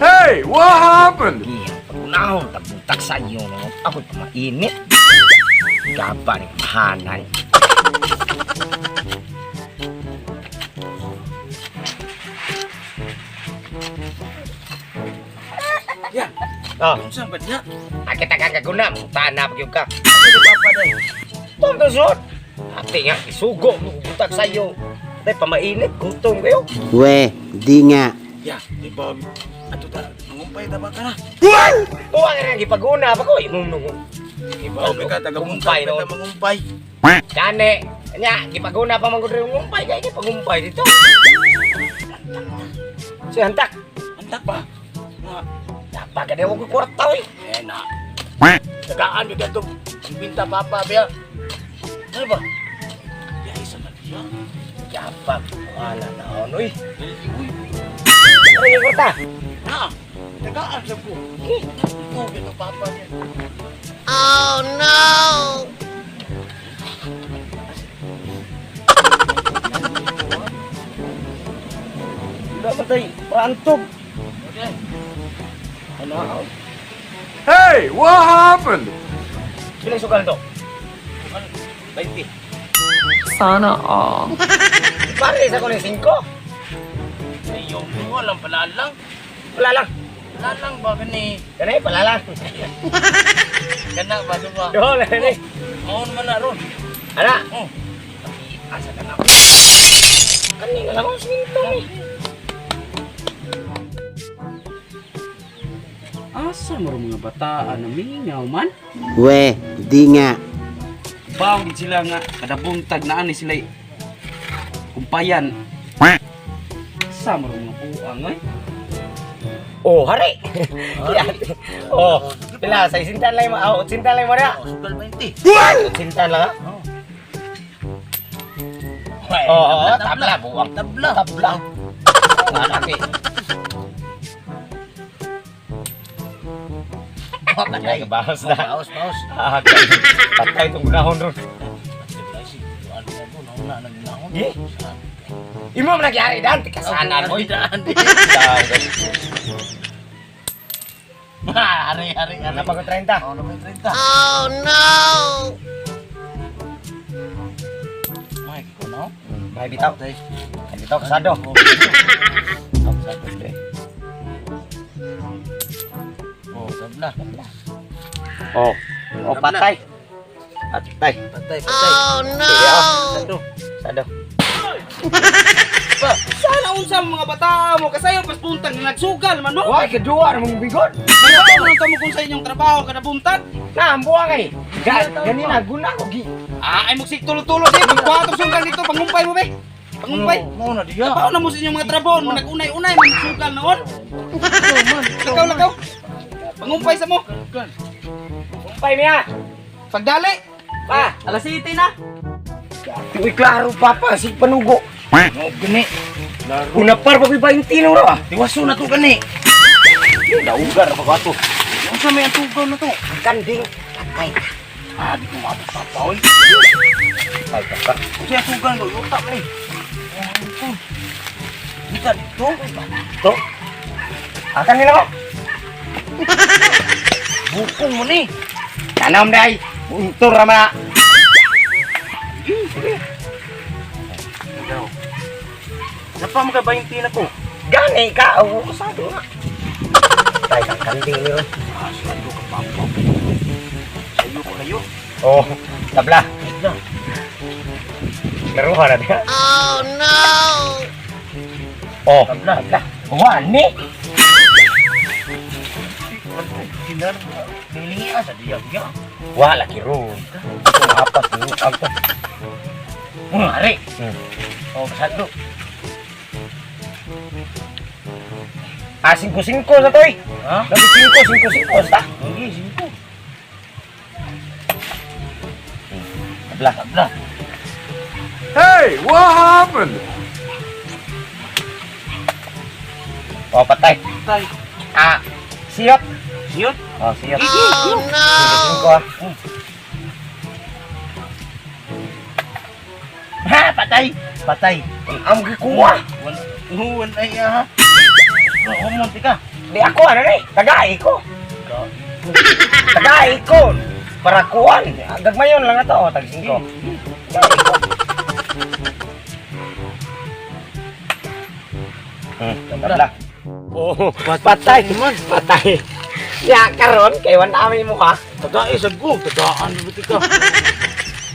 Hey, what happened? Iya, pagunahon, tagbuntak sa iyo, no? Ako'y pamainit. Gaba ni mahanay. Ya. Oh, Unsa ba niya? akit ang kaguna, mutana pag ka. Ano papa day? Tonto sud. Ate nga, isugo mo buntag sa iyo. Day pamainit, gutom kayo. We, di nga. Ya, di ba? Ato ta, mangumpay ta ba ka na? Tuwa nga nga gipaguna pa ko imong nung. Ibaw ka taga Kumpay ngumpay noon. ta mangumpay. Gani, nya gipaguna pa man gud rin ngumpay kay gipagumpay dito. Si hantak. Antak ba? Nga, Dapat ka ko kwarta oy. eh na. Tagaan gyud ato. Binta papa biya. Ano ba? Ya isa na diya. Dapat wala na oy. Dili uy. Ano yung kwarta? Na. Tagaan sa ko. Ito gyud papa niya. Wala man tay, prantog. Okay. Ano? Hey, what happened? Bilang sugal to? 20. Sana all. Pare sa ko ng 5. Ayo, walang palalang. Wala lang. Lalang ba kani? Kani pala lang. Kana ba ba? Yo, kani. Mao naman na ron. Ana. Oh. Asa ka na? Kanina lang ako sinto ni. Asa mo mga bataan na mingaw man? We, di nga. Baw gid sila nga kada buntag na ani sila kumpayan. Asa mo mga buang oy? Oh, hari. Oh, pila sa isintan lang mo. Oh, utsintan lang mo na. Oh, sugal 20. Utsintan lang ha. Oh. Oo, oh, tabla buwang. Tabla. Tabla. Nga laki. Oh, patay. Bawas na. Bawas, bawas. Ah, patay itong gunahon ron. Eh? Imo man nagyari dan tikasanan oy. Daan. Hari, hari, hari. Ano pag 30? Oh, na may 30. Oh no! May ko no. May bitaw. Patay. May bitaw kasado. Oh, Kasado de. Oh, tabla. Oh. Oh, patay. Patay. Patay, patay. Oh no! Sado. Sado. Sana unsa ang mga bataa mo kasayo pas buntag na nagsugal man mo. Why kadua mong bigon? Kaya mo nang mo kung sa inyong trabaho kada buntag. Na ang buwang ay. Ganina guna ko gi. Ah, ay mugsik tulo-tulo di pagkuha sugal dito pangumpay mo be. Pangumpay. Mo na diya. Trabaho na mo sa inyong mga trabaho, mo nag-unay-unay mo nagsugal noon. Lakaw, lakaw. Pangumpay sa mo. Umpay niya. Pagdali. Pa. Alas 7 na. Uy, klaro papa, si panugo. No gani. Laro. Una par pa 20 no ra. Tiwaso na to gani. Daugar pa ko ato. Unsa may ang tugaw na to? Kanding patay. Ah, di ko maabot papa oy. Patay ka ka. Unsa ang tugaw no? Yuta man eh. Oh, Dika dito. To. Akan nila ko. Bukong mo ni. Tanam day. Untur ra man. Ikaw. Napa mo ka 20 na ko. Gani ka o kasado na. Patay kang kanding niyo. Ah, sayo ka papa. Sayo ko kayo. Oh, tabla. Na. Laruhan na diha. Oh no! Oh, tabla, tabla. Wani. Kinar. Nilingi asa diya diya. Wala kiro. Ito apat ni ang to. Hari. Oh, kasado. Ah, 5-5 sa toy. Ha? Labi 5, 5-5 sa. Sige, singko. Tabla. Tabla. Hey, what happened? Oh, patay. Tay. Ah, siyot. Siyot. Oh, siyot. Oh no! 5-5 ah. Ha, patay. Patay. Ang gikuha. Wan, wan ay ah. Oh, monte ka. Di ako ano ni, tagay ko. Tagay ko. Para kuan. Gagmayon lang ato, oh, tag 5. Tagay ko. Tabla. Oh, patay man, patay. Ya karon kay wan amin mo ka. Tagae sad ko, tagaan buti ka.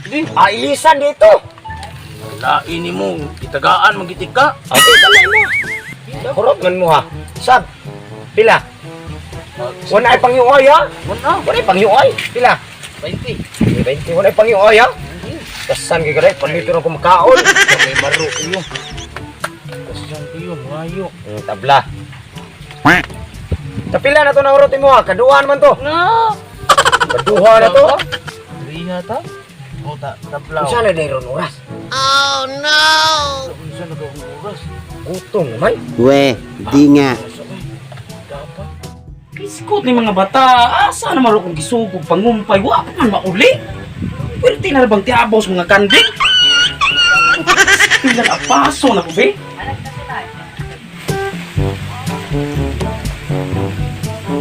Di, Ah, ilisan dito. lain nimo, gitagaan man giti ka. Ate, kalay mo. Kurot man mo ha. Sab. Pila? Wala ay pangyuoy ha? Wala. Wala ay pangyuoy. Pila? 20. 20. Wala ay pangyuoy ha? Kasan kay garay, panito na kumakaon. May maro kayo. Kasan kayo, mayo. Tabla. Tapila na to na urot mo ha. Kaduhan man to. Na! Kaduha na to. Riha ta? O ta, tabla. Unsa na dayron oras? Oh no! Unsa na ka oras? Gutom naman. We, di nga. Dapat. Iskot ni mga bata, asa na marukong gisugog pangumpay, wa pa man mauli. Pwerte na bang tiabaw sa mga kanding? Pilang apaso na ko, be?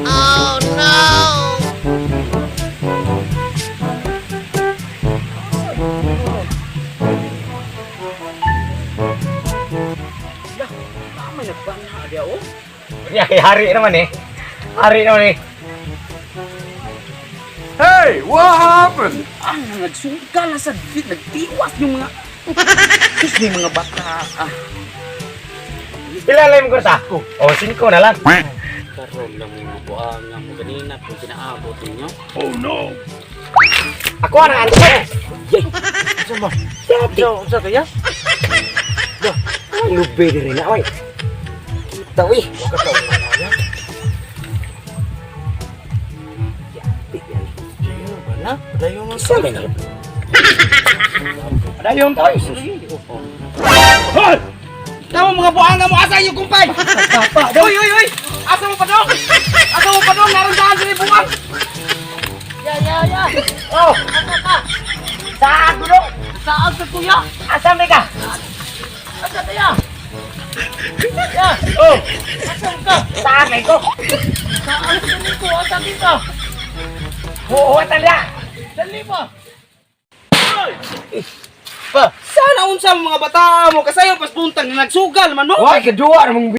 Oh no! May nagbanha dia, oh. Ya, kay hari naman eh. Hari naman eh. Hey, what happened? Ah, nagsugal na sa bit, nagtiwas yung mga... Sus, ni mga bata, ah. Pila lang yung kurta? Oh, 5 na lang. Karon lang yung buang mo ganina kung kinaabot ninyo. Ako ang answer. Yay. Unsa ba? Yati. Unsa unsa kaya? Ang lubi diri na oy. Kita uy. Wa ka ta wala. Yati yan. Dayo ba na? Dayo man. Isa may nalap. Dayon tayo. Sus. Tama mga buanga mo, asa yung kumpay? Uy, uy, uy! Asa mo pa dong? Asa mo pa dong? Naroon daan sila buang! Oh. Saan gulo? Saan sa kuya? Asa may ka? Asa kaya? Ya. Oh. Asa ka? Saan may ko? Saan sa ko? Asa kita? Huwatan la. Dali ba? Pa, Sana unsa mo mga bata mo kasayo pas buntag na nagsugal man mo. Why kadua namang.